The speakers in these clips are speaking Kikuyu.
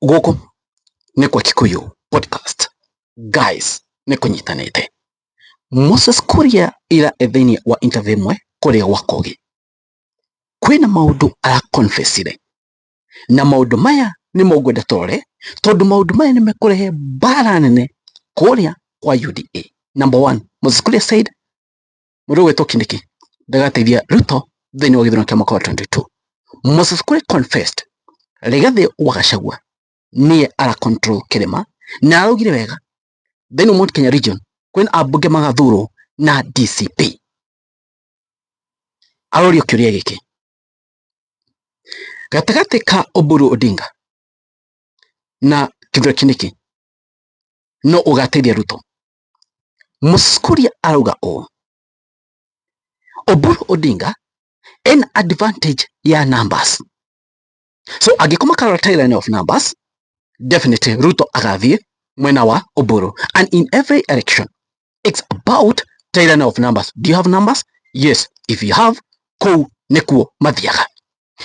Gũkũ nĩ kwa Kikuyu podcast guys, nĩ kũnyitanĩte. Moses Kuria ira e thĩinĩ wa interview ĩmwe kũrĩa gwa Kogi, kwĩna maũndũ araconfessire, na maũndũ maya nĩmo ngwenda tũrore tondũ maũndũ maya nĩ mekũrehe mbara nene kũrĩa kwa UDA. Number one, Moses Kuria said mũndũ ũgwĩtwo Kindiki ndagateithia Ruto thĩinĩ wa gĩthurano kĩa mwaka wa 22. Moses Kuria confessed Rigathĩ wa Gachagua nĩye ara control kĩrĩma na araugire wega thĩinĩ wa Mount Kenya region kwĩna ambunge magathurwo na DCP. Arorio kĩũria gĩkĩ, gatagatĩ ka Oburu Odinga na Kithure Kindiki no ũgateithia Ruto? Moses Kuria arauga ũũ, Oburu Odinga ena advantage ya numbers, so angĩkorwo makarora tie of numbers, definitely Ruto agathiĩ mwena wa Oburu, and in every election it's about tie of numbers. Do you have numbers? Yes, if you have, kũu nĩkuo mathiaga.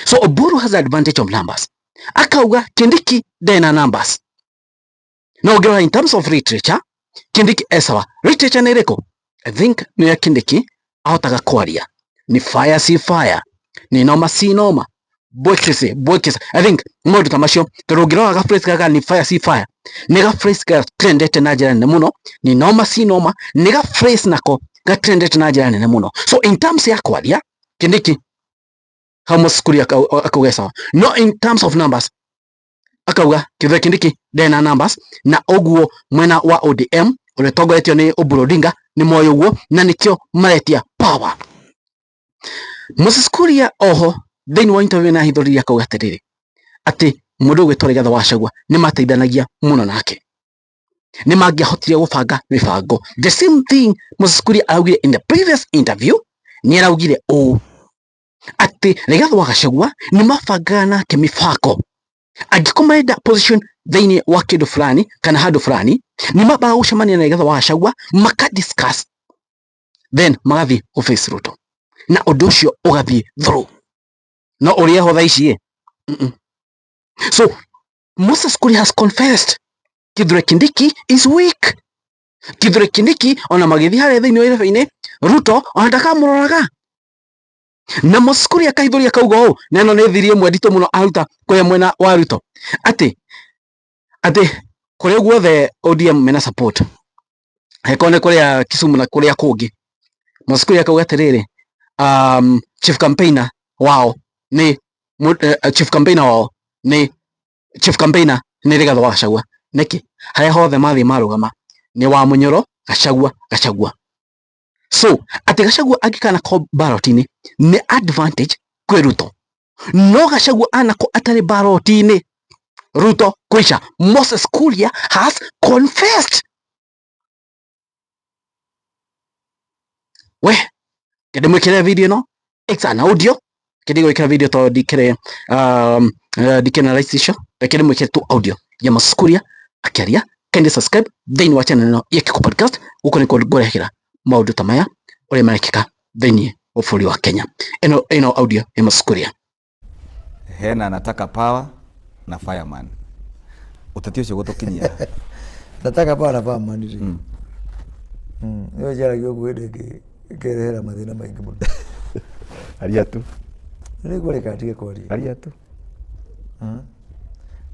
So Oburu has advantage of numbers. Akauga Kindiki ndena numbers. No ũngĩrora in terms of literature, Kindiki esawa. Literature nĩ ĩrĩkũ? I think nĩ ya Kindiki ahotaga kwaria. Ni fire si fire, ni noma si noma, bwekese bwekese. I think maũndũ ta macio, tondũ ũngĩrora ga phrase gaka ni fire si fire, nĩ ga phrase ga trendete na njĩra nene mũno. Ni noma si noma nĩ ga phrase nako ga trendete na njĩra nene mũno. So in terms ya kwaria, Kindiki hau Moses Kuria akauga sawa, no in terms of numbers akauga Kithure Kindiki ndena numbers, na ũguo mwena wa ODM ũrĩa ũtongoretio nĩ Oburu Odinga nĩ moĩ ũguo na nĩkĩo maretia power. Moses Kuria oho thĩinĩ wa interview na ahithũririe akauga atĩrĩrĩ, atĩ mũndũ ũgwĩtwo Rigathĩ wa Gachagua nĩ mateithanagia mũno nake, nĩ mangĩahotire gũbanga mĩbango. The same thing Moses Kuria araugire in the previous interview, nĩ araugire ũũ atĩ Rigathĩ wa Gachagua nĩ mabangaga nake mĩbango, angĩkorwo marenda position thĩinĩ wa kĩndũ fulani kana handũ fulani, nĩ mambaga gũcemania na Rigathĩ wa Gachagua maka discuss, then magathiĩ gũ face Ruto na ũndũ ũcio ũgathiĩ through. No ũrĩa ho thaa ici ĩ. So Moses Kuria has confessed Kithure Kindiki is weak. Kithure Kindiki ona magĩthiĩ harĩa thĩinĩ wa irebe-inĩ, Ruto ona ndakamũroraga. Na Moses Kuria akahithũria akauga ũũ, na ĩno nĩ thiri ĩmwe nditũ mũno aruta kũrĩa mwena wa Ruto, atĩ kũrĩa guothe ODM mena support, angĩkorwo nĩ kũrĩa Kisumu na kũrĩa kũngĩ, Moses Kuria akauga atĩrĩrĩ, chief campaigner wao nĩ chief campaigner wao nĩ chief campaigner nĩ Rigathĩ wa Gachagua. Nĩkĩ? Harĩa hothe mathiĩ marũgama nĩ wa Munyoro, Gachagua, Gachagua. So atĩ Gachagua angĩkana ko ballot-inĩ nĩ advantage kwĩ Ruto, no Gachagua anako atarĩ ballot-inĩ, Ruto kwisha. Moses Kuria has confessed. We ndĩmwĩkĩre video ĩno, it's an audio, kĩndĩ gwĩkĩra video tondũ ndikĩrĩ ndikĩrĩ na rights icio, reke ndĩmwĩkĩre tu audio ya Moses Kuria akĩaria. Kindly subscribe thĩinĩ wa channel ĩno ya Kikuyu Podcast. Gũkũ nĩkuo ngũrehera maũndũ ta maya ũrĩa marekĩka thĩinĩ wa bũrũri wa Kenya. Ĩno audio ya Moses Kuria. Hena nataka power na fireman. Ũteti ũcio gũtũkinyia. Nataka power na fireman rĩ. Nĩyo njaragia ũguo hĩndĩ ĩngĩ ĩkerehera mathĩna maingĩ mũno. Aria tu. Nĩ ngwarĩka ndige kwaria. Aria tu.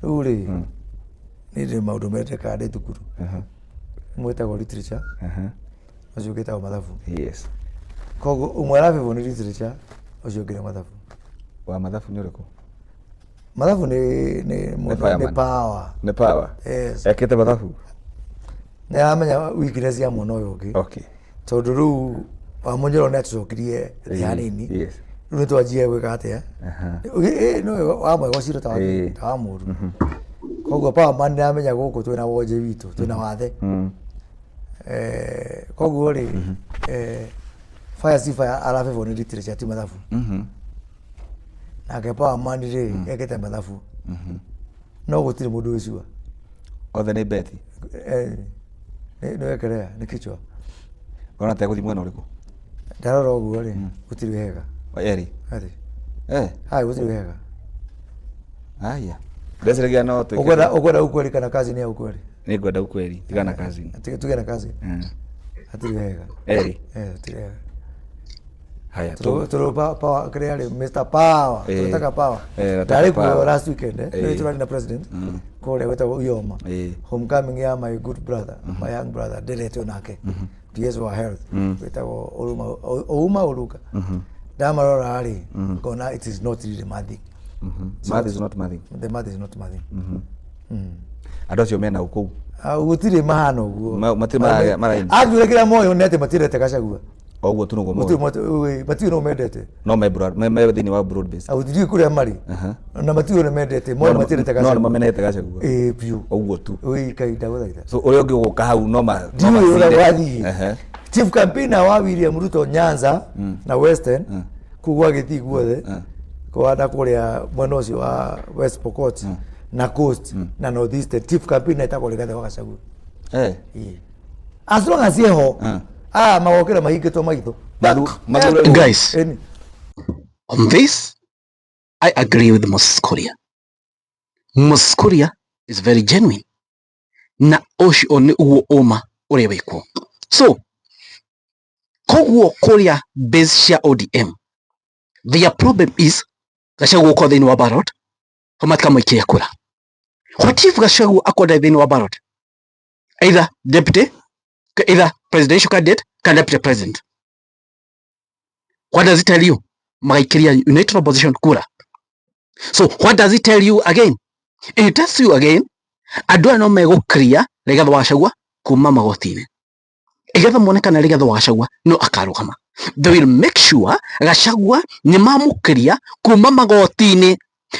Rĩu rĩ, niĩ ndĩ maũndũ mendekaga ndĩ thukuru. Ũmwe wĩtagwo literature, ũcio ũngĩ wĩtagwo mathabu. Yes. Koguo ũmwe arabĩbwo nĩ literature, ũcio ũngĩ nĩ mathabu. Wa mathabu nĩ ũrĩkũ? Mathabu nĩ mũndũ nĩ fireman. power. Nĩ power. Yes. Ekĩte mathabu. Nĩ aramenya weakness ya mwana ũyũ ũngĩ. Okay. Tondũ rĩu Wamunyoro nĩ atũcokirie thĩ hanini. Yes. Rĩu nĩ twanjie gwĩka atĩa? No wamwegocire ta wa mũru. Koguo power man nĩ aramenya gũkũ twĩna wonje witũ, twĩna wathe. Koguo rĩ, fire si fire arabĩbwo nĩ literature ti mathabu. Nake power man rĩ, ekĩte mathabu. No gũtirĩ mũndũ wĩ sure. Othe nĩ beti. Nĩ wekerea, nĩ kichwa. Ũrona ta egũthiĩ mwena ũrĩkũ? Ndarora ũguo rĩ, gũtirĩ wega. Erĩ. Atĩ. Eh. Hai, gũtirĩ wega. Aya. Ndeciragia no twĩke. Ukwenda ukweli kana kazi ni ya ukweli? Nĩ ngwenda ukweli, tigana kazi. Tuge na kazi. Hatirĩ wega. Erĩ. Eh, hatirĩ wega. Haya, Turu power kĩrĩa rĩ Mr Power. Tunataka power. Eh, nataka Ndarĩ kuo power. last weekend eh. Nĩ tũrarĩ na president. Kũrĩa gwĩtagwo Uyoma. Homecoming ya my good brother, my young brother nderetwo nake. PS wa health. Gwĩtagwo Oruma Ouma Oruga. Ndamarora rĩ, ngona it is not really mathing. Math is not mathing. The math is not mathing. Andũ acio mena ũkũu. Ah, gũtirĩ mahana ũguo. Matirĩ Actually kĩrĩa moĩ nĩ atĩ matiendete Gachagua. Oguo tu nĩguo Gũtirĩ moĩ. matirĩ no mendete. No me broad, me thĩinĩ wa broad base. Gũtirĩ kũrĩa marĩ. Na matirĩ nĩ mendete. Moĩ matiendete No nĩ Gachagua. mamenete Gachagua. Ĩĩ biũ. Ũguo tu. Ĩĩ kai ndagũthaitha. So ũrĩa ũngĩ ũgũka hau no ma no Ndiũĩ ũrĩa macinde. gwathiĩ. Chief campaigner wa William Ruto Nyanza na Western kũu gwa Gĩthii guothe kwa na kũrĩa mwena ũcio wa West Pokot na Coast na North Eastern, chief campaigner etagwo Rigathĩ wa Gachagua. Ĩĩ. As long as eho, ah, magokĩra mahingĩtwo maitho. Mathure Guys, Ĩni. on this I agree with Moses Kuria. Moses Kuria is very genuine. Na ũcio nĩ ũguo ũma ũrĩa wĩkuo. So koguo kũrĩa base cia ODM, their problem is Gachagua gũkorwo thĩinĩ wa ballot ho matikamũikĩria kura. What if Gachagua akorwo ndarĩ thĩinĩ wa ballot, either deputy, either presidential candidate kana deputy president? What does it tell you? Magaikĩria united opposition kura. So what does it tell you again? It tells you again andũ aya no megũkiria Rigathĩ wa Gachagua kuma magoti-inĩ, igetha mone kana Rigathĩ wa Gachagua no akarũgama. They will make sure Gachagua nĩ mamũkiria kuma magoti-inĩ,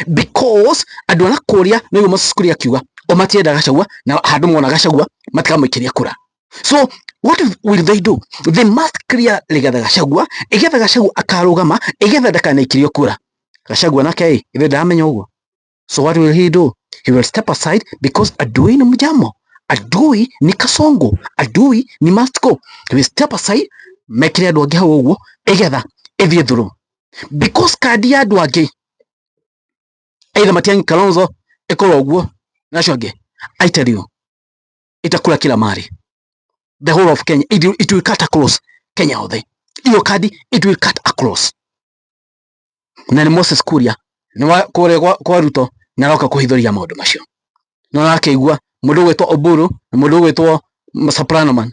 because andũ a kũrĩa nĩguo Moses Kuria akiuga o matienda Gachagua, na handũ mona Gachagua matikamũikĩria kura. So what will they do? They must clear Rigathĩ Gachagua igetha Gachagua akarũgama, igetha ndakanaikĩrio kura. Gachagua nake ĩ ithe ndaramenya ũguo. So what will he do? He will step aside because adui ni mjamo, adui ni kasongo, adui ni must go. He will step aside mekire andũ angĩ hau ũguo igetha ĩthiĩ through, because kandi ya andũ angĩ either Matiang'i, Kalonzo ĩkorwo ũguo na acio angĩ, I tell you itakula kila mahali the whole of Kenya. It will cut across Kenya othe, iyo kandi it will cut across. Na nĩ Moses Kuria nĩ wa kũrĩa kwa Ruto na aroka kũhithũria maũndũ macio. No arakĩigua mũndũ ũgwĩtwo Oburu na mũndũ ũgwĩtwo Soprano man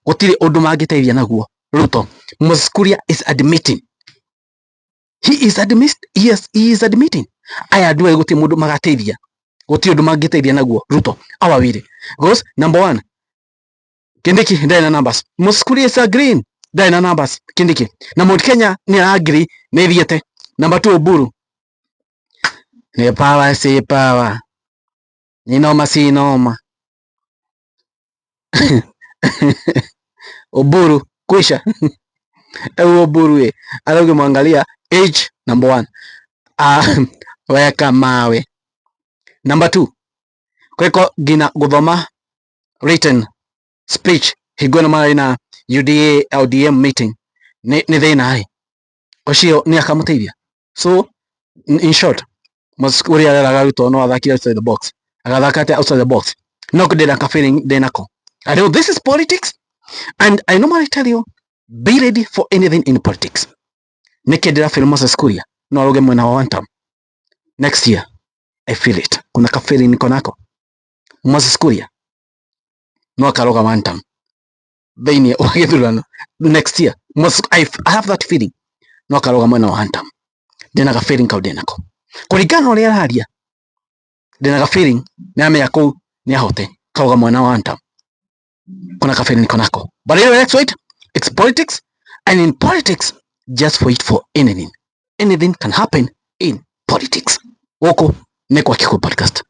gũtirĩ ũndũ mangĩteithia naguo Ruto. Moses Kuria is admitting, he is admit, yes, he is admitting aya andũ erĩ gũtirĩ mũndũ magateithia, gũtirĩ ũndũ mangĩteithia naguo Ruto awa wĩrĩ. Because number one, Kindiki ndarĩ na numbers. Moses Kuria is agreeing ndarĩ na numbers Kindiki, na Mount Kenya nĩ aragree nĩ ĩthiĩte. Number two, Oburu nĩ power si power, ni noma si noma. Oburu kwisha. Ewe Oburu we, hata ukimwangalia age number one, weka mawe. Number two, kweko gina guthoma written speech hingo ĩno marĩ na UDA LDM meeting nĩ thĩna ĩ ũcio nĩ akamũteithia. So in short, Moses Kuria areraga Ruto no athakire outside the box, agathaka atĩa outside the box, no ndĩna ka feeling ndĩnako. I know this is politics and I normally tell you be ready for anything in politics. Nĩkĩ ndĩra feel Moses Kuria no aruge mwena wa one term next year? I feel it, kuna ka feeling niko nako. Moses Kuria no akaroga one term thĩinĩ wa gĩthurano next year. Moses, I have that feeling no akaroga mwena wa one term. Ndĩna ga feeling kau ndĩnako kũringana na ũrĩa araria, ndĩna ga feeling nĩ amenya kũu nĩ ahote kauga mwena wa one term. Kuna ka feeling niko nako, but anyway, let's wait. It's politics, and in politics just wait for anything. Anything can happen in politics. Gũkũ nĩ kwa Kikuyu Podcast.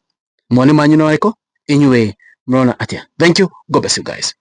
Mawoni manyu nĩ marĩkũ? Inyuĩ mũrona atĩa? Thank you. God bless you guys.